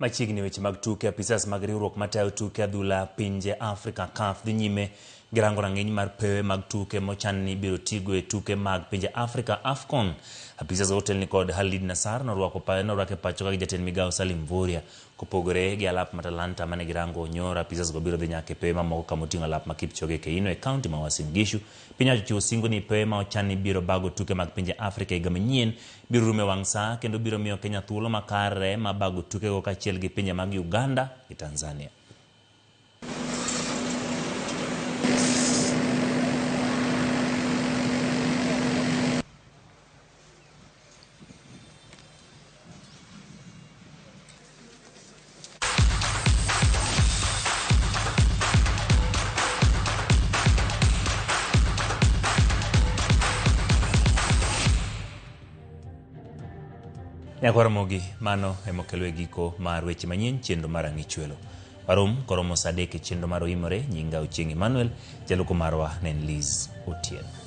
Machiegni weche mag tuke, apisas mag riwruok matayo tuke adhula pinje Afrika CAF dhi nyime gi rango rang'iny mar pewe mag tuke mochan ni ibiro tigo e tuke mag pinje Afrika AFCON. Apisas otelni kod Halid Nassar norwako pa norwak e pacho ka gi jatend migawo Salim Mvurya. Kopogore gi alap ma Talanta mane girango nyoro, apisas go biro dhi nyaka e pewe mamoko kama oting'o alap ma Kipchoge Keino e kaunti ma Uasin Gishu. Piny owacho ochiwo singo ni pewe ma ochan ni biro bago tuke mag pinje Afrika higa manyien biro rumo e wang' saa kendo biro miyo Kenya thuolo makare ma bago tukego kaachiel gi pinje mag Uganda gi Tanzania. Nyakwar Ramogi, mano emokelo e giko mar weche manyien chenro mar Ang'ichwelo. Warom koromo saa adek e chenro mar Oimore, nyinga Ochieng' Emmanuel, jaluko marwa ne en Liz Otieno.